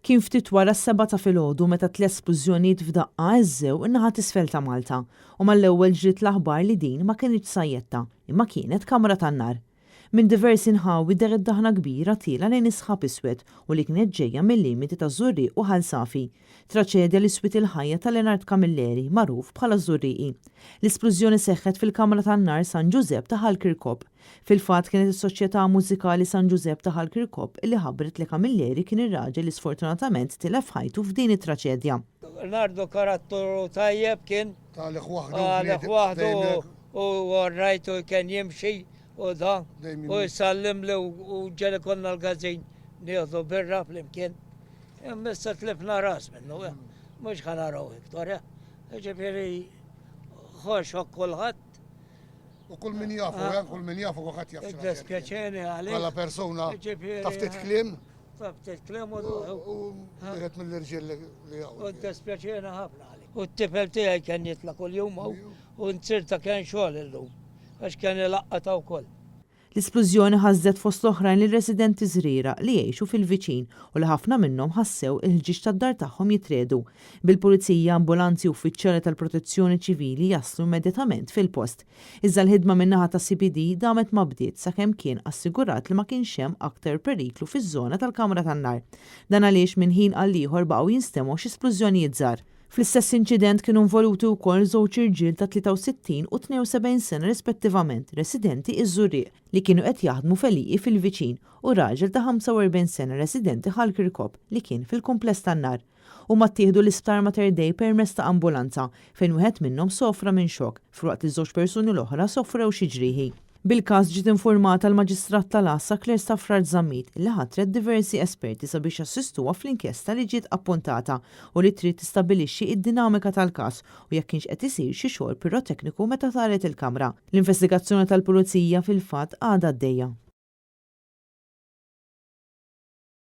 Kien ftit wara s-sebgħa ta' filgħodu meta tlett splużjonijiet f'daqqa heżżew in-naħa t'isfel ta' Malta u mal-ewwel ġriet l-aħbar li din ma kinitx sajjetta imma kienet kamra tan-nar. Minn diversi nħawi dehret daħna kbira tielgħa lejn is-sħab iswed u li kienet ġejja mil-limiti taż-Żurrieq u Ħal Safi. Traċedja li swiet il-ħajja ta' Leonard Camilleri, magħruf bħala ż-Żurrieqi. L-isplużjoni seħħet fil-kamra tan-nar San Ġużepp ta' Ħal Kirkop. Fil-fatt kienet is-Soċjetà Mużikali San Ġużepp ta' Ħal Kirkop li ħabbret li Camilleri kien ir-raġel li sfortunatament tilef ħajtu f'din it-traċedja. Nardu karattru tajjeb kien. Għalih waħdu. Għalih waħdu u all right u kien jimxi u da u jsallimli u ġieli konna l-każin nieħdu birra flimkien. Imma issa tlifna ras minnu, mhux ħa naraw iktar. Ġifieri ħoxok kulħadd. U kull min jafu, eh, kull min jafu kulħadd jaf. Dispjaċini għalik. Bħala persuna ta' ftit kliem. Ta' ftit kliem u wieħed mill-irġiel li hawn. U dispjaċini ħafna għalik. U t-tifel tiegħi kien jitla' kuljum u nzirta kien xogħol illum għax kien ilaqqata wkoll. L-isplużjoni ħasdet fost l-oħrajn lir-residenti Żrieraq li jgħixu fil-viċin u li ħafna minnhom ħassew il-ħġieġ tad-dar tagħhom jitriegħdu, bil-pulizija, ambulanzi u uffiċjali tal-protezzjoni ċivili jaslu immedjatament fil-post. Iżda l-ħidma min-naħa tas-CPD damet ma bdiet sakemm kien assigurat li ma kienx hemm aktar periklu fiż-żona tal-kamra tan-nar. Dan għaliex minn ħin għall-ieħor baqgħu jinstemgħu xi splużjonijiet żgħar. Fl-istess inċident kienu involuti wkoll żewġ irġiel ta' 63 u 72 sena rispettivament, residenti iż-Żurrieq, li kienu qed jaħdmu f'għelieqi fil-viċin u raġel ta' 45 sena residenti Ħal Kirkop li kien fil-kumpless tan-nar. Huma ttieħdu l-Isptar Mater Dei permezz ta' ambulanza, fejn wieħed minnhom sofra minn xokk, filwaqt li ż-żewġ persuni l-oħra sofrew xi ġrieħi. Bil-każ ġiet infurmata l-Maġistrat tal-Għassa Claire Stafrace Zammit li ħatret diversi esperti sabiex jassistuha fl-inkjesta li ġiet appuntata u li trid tistabbilixxi id-dinamika tal-każ u jekk kienx qed isir xi xogħol pirotekniku meta taret il-kamra. L-investigazzjoni tal-Pulizija fil-fatt għadha għaddejja.